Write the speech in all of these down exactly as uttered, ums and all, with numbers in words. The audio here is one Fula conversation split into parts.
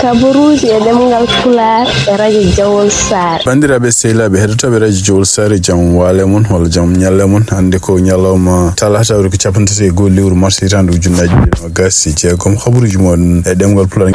Kabaruuji e ɗemngal Pulaar e radio Jawol Saare. Banndiraaɓe sehilaaɓe heɗotooɓe radio Jawol Saare, jam waale mon walla jam ñalle mon. Hannde ko ñalawma talaata, woni ko capanɗe tati e goho lewru mars hitaande ujunnaaji ɗiɗi e noogaas e jeegom. Habaruuji mon e ɗemngal Pulaar.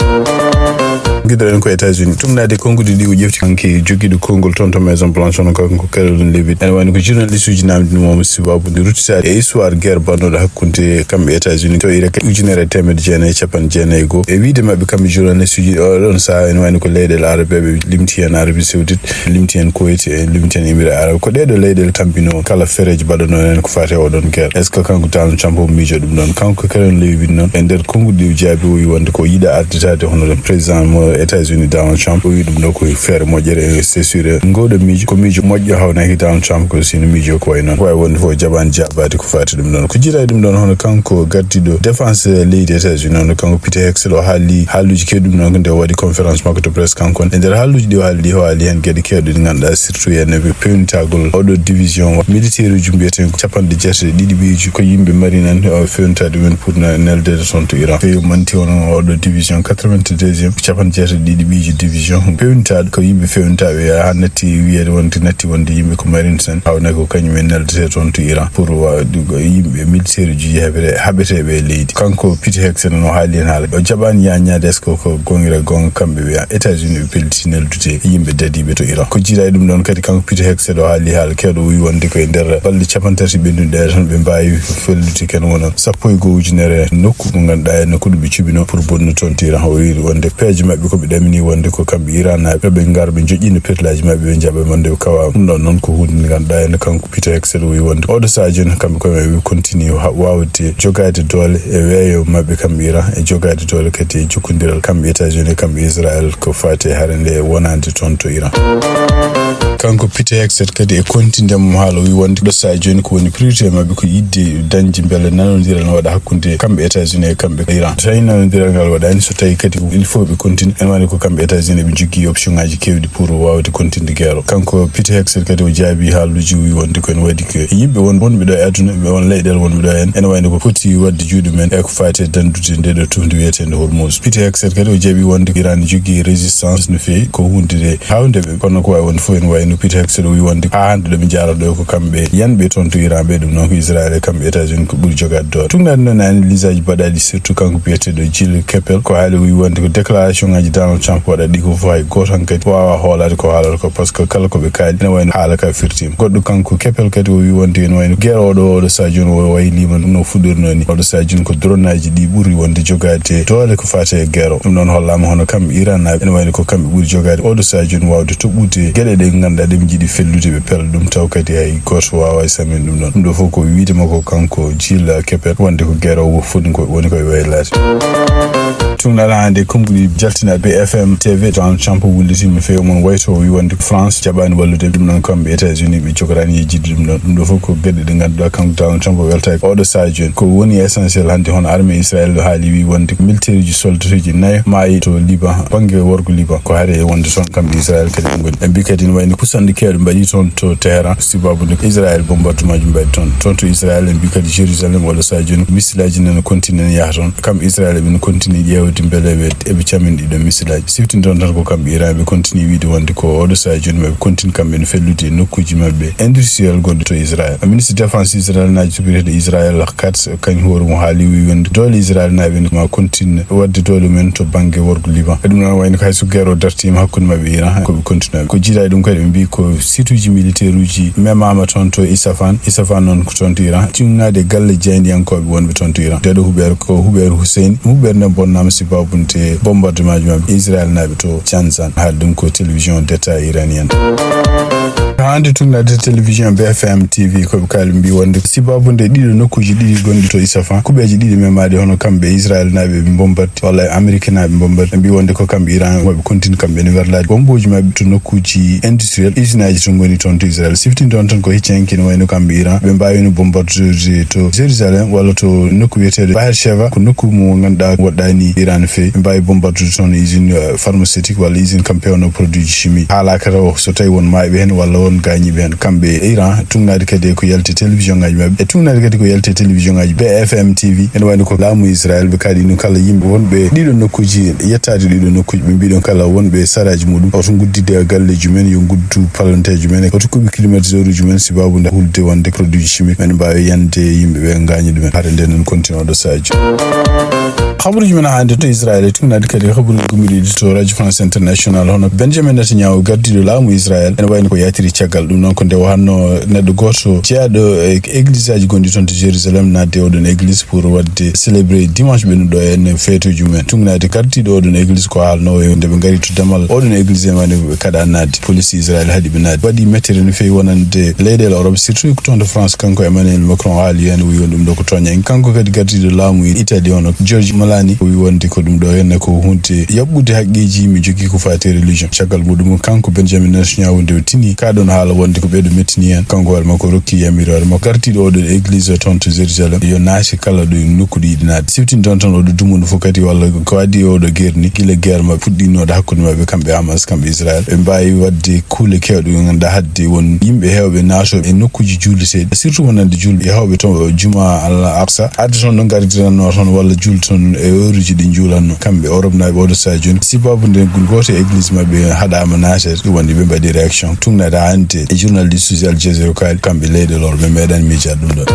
Ngiɗoɗen ko États-Unis. Tuugnaade konnguɗi ɗi o ƴefti, kanko jogiiɗo konngol toon to Maison Blanche, hono kanko Caroline Leavitt. Ene wayno ko journaliste uji naamndinoo mo sababu nde ruttitaade e histoire guerre baɗnooɗo hakkunde kamɓe États-Unis to Irak ujunere e teemedde jeenayi e capanɗe jeenayi e goho. E wiyde maɓɓe kamɓe journaliste uji, oɗon sahaa ene wayno ko leyɗeele arabeeɓe, limti heen Arabie Saoudite, limti heen Kuwait, e limti heen Émirats Arabes. Ko ɗeeɗo leyɗeele tampinoo kala fereeji baɗanoo heen ko faati e oɗon guerre. Est-ce que kanko Donald Trump o miijo ɗum ɗoon? Kanko Caroline Leavitt noon, e nder konnguɗi ɗi o jaabi, o wi wonde ko yiɗa arditaade hono président mo États-Unis Donald Trump. O wi ɗum ɗo ko feere moƴƴere, e c'est sûr. Ngooɗo miijo ko miijo moƴƴo, hawnaaki Donald Trump ko sino miijo ko wayi noon. Ko wawi wonde fof o jaɓaani jaabaade ko faati ɗum ɗoon. Ko jiidaa e ɗum ɗoon, hono kanko gardiiɗo défense leydi États-Unis, hono kanko Peter Hegseth, o haali haaluuji keewɗi ɗum ɗoon ko nde o waɗi conférence makko de presse kanko ne. E nder haaluuji ɗi o haali ɗi, o haali heen geɗe keewɗe ɗi ngannduɗaa, surtout heen e peewnitagol oɗo division militaire uji mbiyaten ko capanɗe jeetati e ɗiɗi ɓiiji, ko yimɓe marine en, o feewnitaade ɗumen pour na-, neldeede toon to Iran. Feewi manti hono oɗo division quatre-vingt-deuxième, capanɗe jeetati e ɗiɗi ɓiiji division, peewnitaaɗo ko yimɓe feewnitaaɓe, haa natti wiyeede wonde, natti wonde yimɓe ko marine en, hawna ko kañum en neldetee toon to Iran pour wa-, yimɓe militaire uji heɓete-, haɓeteeɓe e leydi. Kanko Peter Hegseth no haali heen haala. O jaɓaani yaññaade est-ce que ko goonga e goonga kamɓe ɓe États-Unis ɓe pelliti neldude yimɓe dadiiɓe to Iran. Ko jiidaa e ɗum ɗoon kadi, kanko Peter Hegseth o haali haala keewɗo, o wi wonde ko e nder balɗe capanɗe tati ɓennuɗe ɗe tan ɓe mbaawi fellude ken wona sappo e go'o ujunere nokku mo ngannduɗaa en ko ɗum ɓe cuɓinoo pour bonnu toon to Iran. O wi wonde peeje maɓɓe ko ɓe ɗamini wonde ko kamɓe Iran naaɓe ɓe ngar ɓe joƴƴina petlaaji maɓɓe, ɓe njaɓa wonde ɓe kawa. Ɗum ɗoon noon ko huunde nde ngannduɗaa en kanko Peter Hegseth o wi wonde oɗo sahaa jooni kamɓe koye maɓɓe ɓe continue ha-, waawde jogaade doole e weeyo maɓɓe kamɓe Iran, e jogaade doole kadi e jokkondiral kamɓe États-Unis e kamɓe Israël ko faati e hare nde wonaande toon to Iran. Kanko Peter Hegseth kadi e continue mum haala, o wi wonde ɗo sahaa jooni ko woni priorité maɓɓe ko yiɗde dañde mbele nanondiral no waɗa hakkunde kamɓe États-Unis e kamɓe Iran. So tawi nanondiral ngal waɗaani, so tawi kadi il faut ɓe continue, ene wayno ko kamɓe États-Unis ɓe njogii option ngaji keewɗi pour waawde continue guerre o. Kanko Peter Hegseth kadi o jaabi haaluuji, o wi wonde ko ene waɗi ko yimɓe won-, wonɓe ɗo e aduna, ɓe won leyɗeele wonɓe ɗo heen, ene wayno ko foti waɗde juuɗe men e ko faati e dandude nde ɗo tuundu wiyeteende Hormuz. Peter Hegseth kadi o jaabi wonde Iran ne jogii résistance no feewi, ko huunde nde haawnde ɓe, kono ko wawi wonde fof ene wayno Peter Hegseth o wi wonde haa hannde ɗo ɓe njaara ɗo ko kamɓe yanɓe toon to Iran ɓe, ɗum noon ko Israël e kamɓe États-Unis ko ɓuri jogaade doole. Tuugnaade noon e analyse aji baɗaaɗi, surtout kanko biyeteeɗo Jill Keppel, ko haali, o wi wonde ko déclaration ngaji Donald Trump waɗa ɗi ko fof hay gooto hankadi waawa hoolaade ko haalata ko, par ce que kala ko ɓe kaali ene wayno haala ka firtiima. Goɗɗo kanko Keppel kadi o wi wonde ene wayno guerre oɗo, oɗo sahaa jooni o waylima no fuɗɗornoo ni. Oɗo sahaa jooni ko drone aji ɗi ɓuri wonde jogaade doole ko faati e guerre o. Ɗum noon hollaama hono kamɓe Iran naaɓe ene wayno ko kamɓe ɓuri jogaade oɗo sahaa jooni waawde toɓɓude geɗe ɗe ngannduɗaa ɗe ɓe njiɗi fellude, ɓe pela ɗum taw kadi hay gooto waawa samin ɗum ɗon. Ɗum ɗo fof ko wiide makko kanko Jill Keppel wonde ko guerre o foti ko woni koye waylaade. Tuugnaade hannde konnguɗi jaltinaaɗi B F M T V, Donald Trump wullitiima feewi mum wayto o wi wonde France jaɓaani wallude ɗum noon kamɓe États-Unis ɓe jogoraani yejjitde ɗum ɗon. Ɗum ɗo fof ko geɗe ɗe ngannduɗaa kanko Donald Trump o weltaaki. Oɗo sahaa jooni ko woni essentiel hannde hono armée Israël o haali wi wonde militaire uji soldat uji nayo maayi to Liban, bannge worgo Liban ko hare e wonde toon kamɓe Israël kadi ɓe ngoni. Ɓe mbi kadi ne wayno kusanɗe keewɗe mbaɗi toon to Téhéran, sababu nde Israël bombardement ji mbaɗi toon. Toon to Israël ɓe mbi kadi Jérusalem oɗo sahaa jooni missile aji nana continue ne yaha toon. Kamɓe Israël ɓe no continue ƴeewde mbele ɓe eɓe camini ɗiɗo missile aji. Siftinɗon tan ko kamɓe Iran ɓe continue wiide wonde ko oɗo sahaa jooni maɓe continue kamɓe ne fellude e nokkuuji maɓɓe industriel gonɗi to Israël. Ministre défense Israël naajo biyeteeɗo Israël Katz kañ hoore mum haali wi wonde doole Israël naaɓe ne ma continue waɗde doole mum en to bannge worgo Liban. Ɗum noon wayno ko hay so guerre o dartiima hakkunde maɓɓe Iran ko ɓe continue. Ko jiidaa e ɗum kadi ɓe mbi ko site uji militaire uji memaama toon to Isfahan. Isfahan noon ko toon to Iran. Tinnaade e galle jaayndiyankooɓe wonɓe toon to Iran. Nde ɗo huɓeere ko huɓeere Hussein. Huɓeere nde bonnaama sababu nde bombardement ji maɓɓe Israël naaɓe to Janzan. Haali ɗum ko télévision d'État iranienne. Hannde tuugnaade télévision B F M T V ko ɓe kaali mbi wonde sababu nde ɗiɗo nokkuuji ɗiɗi gonɗi to Isfahan. Kuɓeeje ɗiɗi memaaɗe hono kamɓe Israël naaɓe ɓe bombardi walla Amérique naaɓe bombardi. Ɓe mbi wonde ko kamɓe Iran waɗi continue kamɓe ne werlaade bombooji maɓɓe to nokkuuji industriel, usine aji to ngoni toon to Israël. Siftinɗon tan ko hecci hanki ne wayno kamɓe Iran ɓe mbaawino bombardude to Jérusalem walla to nokku wiyeteeɗo Beersheba, ko nokku mo ngannduɗaa woɗɗaani Iran feewi. Ɓe mbaawi bombardude toon usine, eh, pharmaceutique walla usine kam peewno produit ji chimique. Haalaaka taw so tawi won maayɓe heen walla won gaañiiɓe heen. Kamɓe e Iran, tugnaade kadi ko yalti télévision ngaaji maɓɓe, e tugnaade kadi ko yalti télévision ngaaji B F M T V. Ene wayno ko laamu Israël, ɓe kaaɗi ɗum kala yimɓe wonɓe ɗiɗo nokkuuji, yettaade ɗiɗo nokkuuji, ɓe mbiɗon kala wonɓe saraaji muɗum, oto nguddide e galleeji men, yo nguddu palanteeji men, oto kuɓi climatiseur uji men, sababu nde hulde wonde produit chimique, men mbaawi yande yimɓe ɓe ngaañi ɗumen. Hare nde nan continue oɗo sahaji. Habaruji men hannde to Israël e tugnaade kadi habaruji gummiɗi to Radio France International, hono Benjamin Netanyahu, gardiiɗo laamu Israël, ene wayno ko yaltiri caggal ɗum. Noon ko nde wahanno neɗɗo gooto jeyaɗo e église aji gonɗi toon to Jérusalem naatde oɗon église pour waɗde célébrer dimanche ɓennuɗo en feetuji mumen. Tugnaade gardiiɗo oɗon église ko haalnoowo e nde ɓe ngari to damal oɗon église, en wayno ɓe kaɗa naatde. Police Israël haɗi ɓe naatde. Waɗi mettere no feewi wonande leyɗeele Europe, surtout ko toon to France, kanko Emmanuel Macron haali heen, o wi on ɗum ɗo ko tooñange. Kanko kadi gardiiɗo laamu Italie, hono Giorgia Meloni, o wi wonde ko ɗum ɗo heen ko hunde yaɓɓude haqqeeji yimɓe jogii ko faati e religion. Caggal muɗum, kanko Benjamin Netanyahu, nde o tini ka ɗoon haala wonde ko ɓeɗo mettini heen, kanko hoore makko rokki yamiroore makko gardiiɗo oɗo église toon to Jérusalem yo naati kala ɗo nokku ɗo yiɗi naatde. Siftinde ɗoon tan oɗo dumundu fof kadi, walla ko addi e oɗo guerre ni, gila guerre maɓɓe puɗɗinooɗo hakkunde maɓɓe kamɓe Hamas, kamɓe Israël, ɓe mbaawi waɗde kuule keewɗe ɗe ngannduɗaa hadde won yimɓe heewɓe naatooɓe e nokkuuji juuliteeɗi, surtout wonande juulɓe e heewɓe to Juma Al Aqsa, adde toon no ngardiranno toon walla juulde toon e heure uji ɗi njuulanno. Kamɓe Europe naaɓe oɗo sahaa jooni, sababu nde gooto e église maɓɓe haɗaama naateede, ɗum waɗi ɓe mbaɗi réaction. Tugnaade hannde e journaliste uji Al Jazeera kaali, kamɓe leyɗe lor ɓe meeɗaani miijaade ɗum ɗon.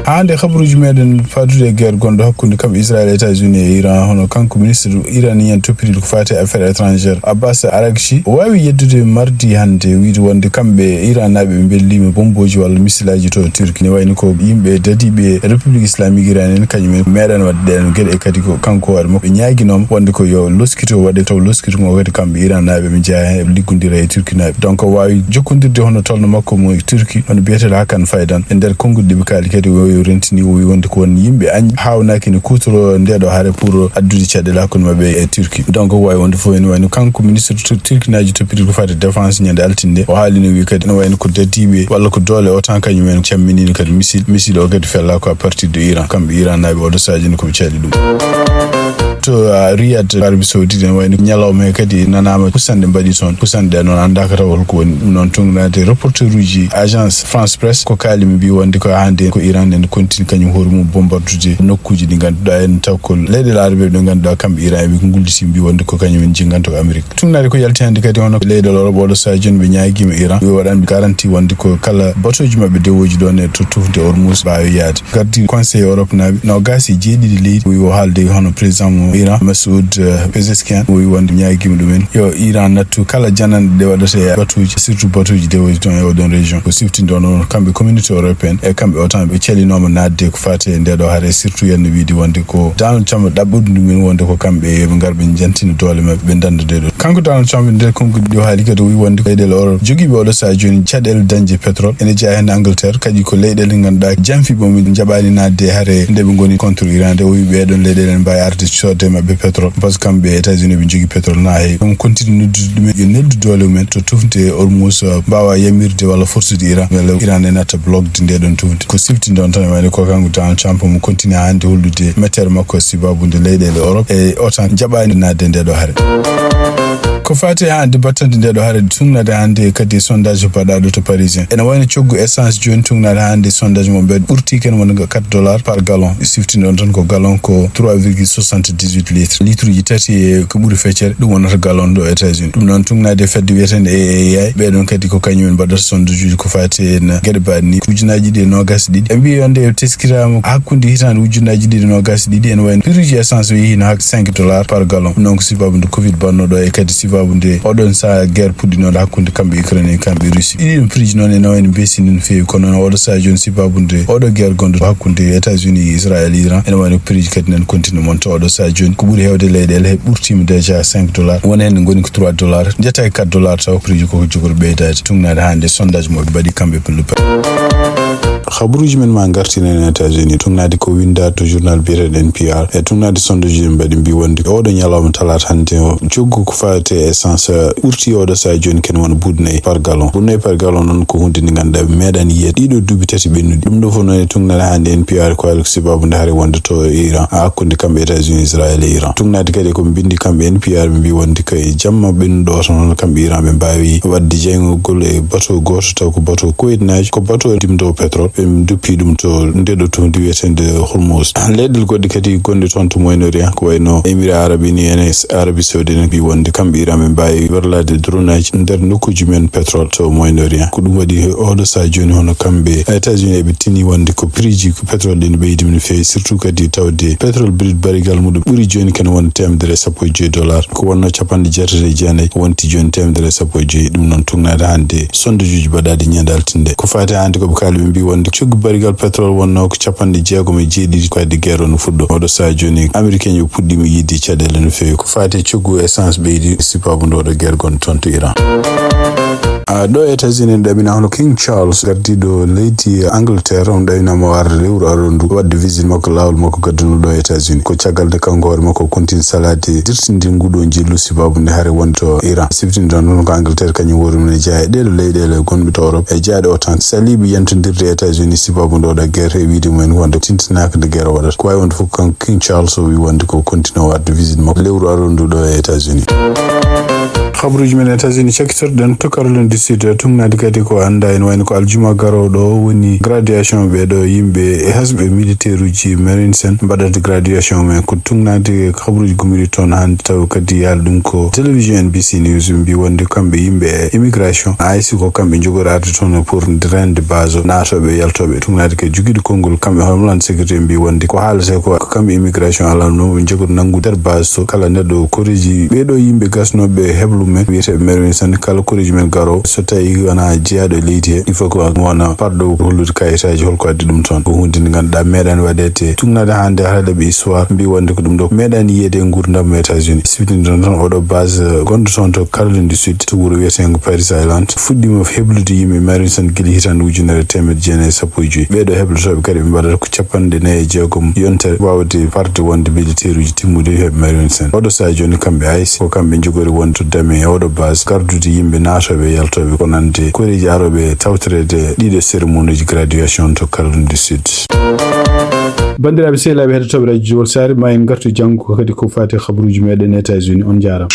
Hannde habaruuji meɗen fatude e guerre gonɗo hakkunde kam Israël, États-Unis e Iran, hono kanko ministre iranien toppitiiɗo ko faati e affaire étrangère, Abbas Araghchi, o waawi yeddude mardi hannde, wiyde wonde kamɓe e Iran naaɓe ɓe mbelliima bombooji walla misilaaji to Turquie. Ne wayno ko yimɓe dadiiɓe République Islamique Iran en, kañum en meeɗaani waɗde ɗeen geɗe, e kadi ko kanko hoore makko ɓe ñaaginooma wonde ko yo loskito waɗe, taw loskito ngo kadi kamɓe Iran naaɓe ɓe njeyaa heen, ɓe liggondira e Turquie naaɓe. Donc o waawi jokkondirde hono tolno makko mo Turquie, hono biyeteeɗo Hakan Fidan, e nder konnguɗi ɗi ɓe kaali kadi, o rentini, o wi wonde ko won yimɓe añ haawnaaki ne kuutoroo ndeeɗo hare pour addude caɗeele hakkunde maɓɓe e Turquie. Donc o waawi wonde fof ene wayno kanko ministre Turquie naaji toppitiiɗo ko faati e défense ñande altine nde, o haalino, wi kadi ene wayno ko dadiiɓe walla ko doole OTAN kañum en camminiino kadi missile. Missile o kadi fella ko à partir de Iran. Kamɓe Iran naaɓe oɗo sahaa jooni ko ɓe caali ɗum. To, ah, Riyad, Arabie Saoudite, ene wayno ñalawma he kadi nanaama kusanɗe mbaɗi toon. Kusanɗe ɗe noon anndaaka taw holko woni. Ɗum noon tugnaade reporter uji agence France Presse ko kaali, ɓe mbi wonde ko hannde ko Iran ene continue kañum hoore mum bombardude nokkuuji ɗi ngannduɗaa en, taw ko leyɗeele arabe ɗe ngannduɗaa kamɓe Iran eɓe ngulliti, mbi wonde ko kañum en jinganto ko Amérique. Tugnaade ko yalti hannde kadi hono leyɗeele Europe oɗo sahaa jooni ɓe ñaagiima Iran, ɓe waɗan garanti wonde ko kala batooji maɓɓe dewooji ɗoon e to tufde Hormuz mbaawi yaade. Gardiiɗo Conseil Europe naaɓe noogaas e jeeɗiɗi leydi o wi o haalde hono président mo Iran, Masoud, eh, Pezeshkian, o wi wonde ñaagiima ɗumen yo Iran nattu kala jananɗe ɗe waɗata e batooji, surtout batooji dewooji toon e oɗon région. Ko siftinde on, on kamɓe communauté européenne e kamɓe OTAN ɓe calinooma naatde ko faati e ndeeɗo hare, surtout yalno wiide wonde ko Donald Trump ɗaɓɓude ɗumen wonde ko kamɓe yo ɓe ngar ɓe njantina doole maɓɓe, ɓe ndanda ndeeɗo. Kanko Donald Trump nder konnguɗi ɗi o haali kadi o wi wonde ko leyɗeele Europe jogiiɓe oɗo sahaa jooni caɗeele dañde pétrole, ene jeyaa heen Angleterre, kadi ko leyɗeele ɗe ngannduɗaa janfi ɓe jaɓaani naatde e hare nde ɓe ngoni contre Iran nde, o wi ɓeeɗon leyɗeele ene mbaawi arde coodde maɓɓe pétrole, par ce que kamɓe e États-Unis ɓe njogii pétrole na heewi. Ɗum continue noddude ɗumen yo neldu doole mumen to tufnde Hormuz, mbaawa yamirde walla forsude Iran, mbele Iran e natta blogde nde ɗon tufnde. Ko siftinde on tan e wayde ko kanko Donald Trump mo continue hannde hollude mettere makko sababu nde leyɗeele Europe e OTAN jaɓaani naatde nde ɗo hare. Ko faati e hannde battande nde ɗo hare, tugnaade hannde kadi e sondage baɗaaɗo to Parisien. Ene wayno coggu essence jooni tugnaade hannde sondage mo ɓe ɓurti ken wonde quatre dollars par gallon. Siftinde on tan ko gallon ko trois virgule soixante-dix-huit litres. Litre uji tati e ko ɓuri feccere, ɗum wonata gallon ɗo États-Unis. Ɗum noon tugnaade e fedde wiyetende A A I, ɓeɗon kadi ko kañum en mbaɗata sondage uji ko faati e geɗe baɗe ni. Ujunaaji ɗiɗi e noogaas e ɗiɗi. Ɓe mbi wonde teskiraama hakkunde hitaande ujunaaji ɗiɗi e noogaas e ɗiɗi ene wayno prix ji essence o yehi no hak cinq dollars par gallon. Ɗum noon ko sababu nde covid bannooɗo e kadi sababu nde oɗon sahaa guerre puɗɗinooɗo hakkunde kamɓe Ukraine e kamɓe Russie. Ɗiɗi ɗum prix ji noon ene wayno mbesini no feewi, kono noon oɗo sahaa jooni sababu nde oɗo guerre gonɗo hakkunde États-Unis e Israël e Iran, ene wayno prix ji kadi nan continue monta oɗo sahaa jooni. Ko ɓuri heewde leyɗeele he ɓurtiima déjà cinq dollars. Won heen ngoni ko trois dollars. Njettaaki quatre dollars taw prix ji koko jogori ɓeydaade. Tugnaade hannde sondage mo ɓe mbaɗi kamɓe pellupe. Habaruuji men ma ngartinen États-Unis. Tugnaade ko winndaa to journal biyeteeɗo N P R. E tugnaade sondeeji ɗi mbaɗi mbi wonde oɗo ñalawma talaata hannde o, coggu ko faati e essence ɓurti oɗo sahaa jooni ken wona buuɗi nayi par gallon. Buuɗi nayi par gallon noon ko huunde nde ngannduɗaa meeɗaani yiyeede ɗiɗo duuɓi tati ɓennuɗi. Ɗum ɗo fof noon e tugnaade hannde N P R ko haali ko sibaabu nde hari wonde to e Iran, hakkunde kamɓe États-Unis, Israël e Iran. Tugnaade kadi ko mbinndi kamɓe N P R, ɓe mbi wonde ko e jamma ɓennuɗo o tan hono kamɓe Iran ɓe mbaawi waɗde jeyngol e bateau gooto taw ko bateau Kuwait naajo, ko bateau dimdowo pétrole. Ɓe duppi ɗum to nde ɗo tundi wiyeteende Hormuz. Leyɗeele goɗɗe kadi gonɗe toon to Moyen-Orient, ko wayno Émirats Arabes Unis en e Arabie Saoudite en, mbi wonde kamɓe Iran ɓe mbaawi werlaade drone aji nder nokkuuji men pétrole to Moyen-Orient. Ko ɗum waɗi oɗo sahaa jooni hono kamɓe États-Unis eɓe tini wonde ko prix ji ko pétrole ɗi ne ɓeydi no feewi, surtout kadi tawde pétrole brut barigal muɗum ɓuri jooni kene wonde teemedere e sappo e joyi dollar. Ko wonno capanɗe jeetati e jeenayi, wonti jooni teemedere e sappo e joyi. Ɗum noon tugnaade hannde sondeejuuji baɗaaɗi ñande altinde. Ko faati hannde ko ɓe kaali ɓe mbi wonde coggu barigal pétrole wonno ko capanɗe jeegom e jeeɗiɗi ko hedde guerre o no fuɗɗo. Oɗo sahaa jooni Américain ɓe puɗɗiima yiide caɗeele no feewi. Ko faati e coggu essence ɓeydi sibaabu nde oɗo guerre gonɗo toon to Iran. A, ɗo e États-Unis en ɗaɓɓiima hono King Charles, gardiiɗo leydi Angleterre, on ɗaɓɓiinaama o arde lewru aroru ndu, waɗde visite makko, laawol makko gadduɗo ɗo e États-Unis. Ko caggal nde kanko hoore makko o kontini salaade dirtinde nguɗo njillu sibaabu nde hari wonde to Iran. Siftinɗon noon ko Angleterre kañum hoore mum ne jeyaa e ɗeɗo leyɗeele gonɗe to Europe e jeyaaɗe o tan saliiɓe yantondirde e États-Unis sibaabu nde oɗo guerre e wiide mumen wonde tintinaaka nde guerre o waɗata. Ko waawi wonde fof kanko King Charles o wi wonde ko kontinoo waɗde visite makko lewru aroru ndu ɗo e États-Unis. Habaruuji men États-Unis cakkitorɗen to Caroline du Sud, tugnaade kadi ko anndaa ene wayno ko aljuma garooɗo o woni graduation ɓee ɗo yimɓe e hasɓe militaire uji Marines en mbaɗata graduation men. Ko tugnaade habaruuji gummiɗi toon hannde, taw kadi yaali ɗum ko télévision N B C News mbi wonde kamɓe yimɓe e immigration, I C E, ko kamɓe njogori arde toon pour rende base naatooɓe e yaltooɓe. Tugnaade kadi jogiiɗo konngol kamɓe Homeland Security mbi wonde ko haalete ko, ko kamɓe immigration alaa no ɓe njogori nanngude nder base to kala neɗɗo koreeji ɓee ɗo yimɓe gasnooɓe heblo men wiyeteeɓe Marines en, kala koreeji men garoowo so tawi wona jeyaaɗo e leydi he, il faut que wona parɗo hollude kayitaaji holko addi ɗum toon. Ko huunde nde ngannduɗaa meeɗaani waɗeede. Tugnaade hannde haala ɗaɓɓi histoire mbi wonde ko ɗum ɗo meeɗaani yiyeede e nguurndam États-Unis. Siftinɗon tan oɗo base gonɗo toon to Caroline du Sud to wuro wiyeteengo Parris Island fuɗɗiima heblude yimɓe Marines en gila hitaande ujunere e teemedde jeenayi e sappo e joyi. Ɓee ɗo heblotooɓe kadi ɓe mbaɗata ko capanɗe nayi e jeegom yontere waawde farde wonde militaire uji timmude heɓe Marines en. Oɗo sahaa jooni kamɓe I C E ko kamɓe njogori wonde to Dame e oɗo base gardude yimɓe naatooɓe e yaltooɓe ko nande koreeji arooɓe tawtoreede ɗiɗo cérémonie ji graduation to Caroline du Sud. Banndiraaɓe sehilaaɓe heɗotooɓe Radio Jowol Saare, ma en ngartu janngo kadi ko faati habaruuji meɗen États-Unis. On njaaraama.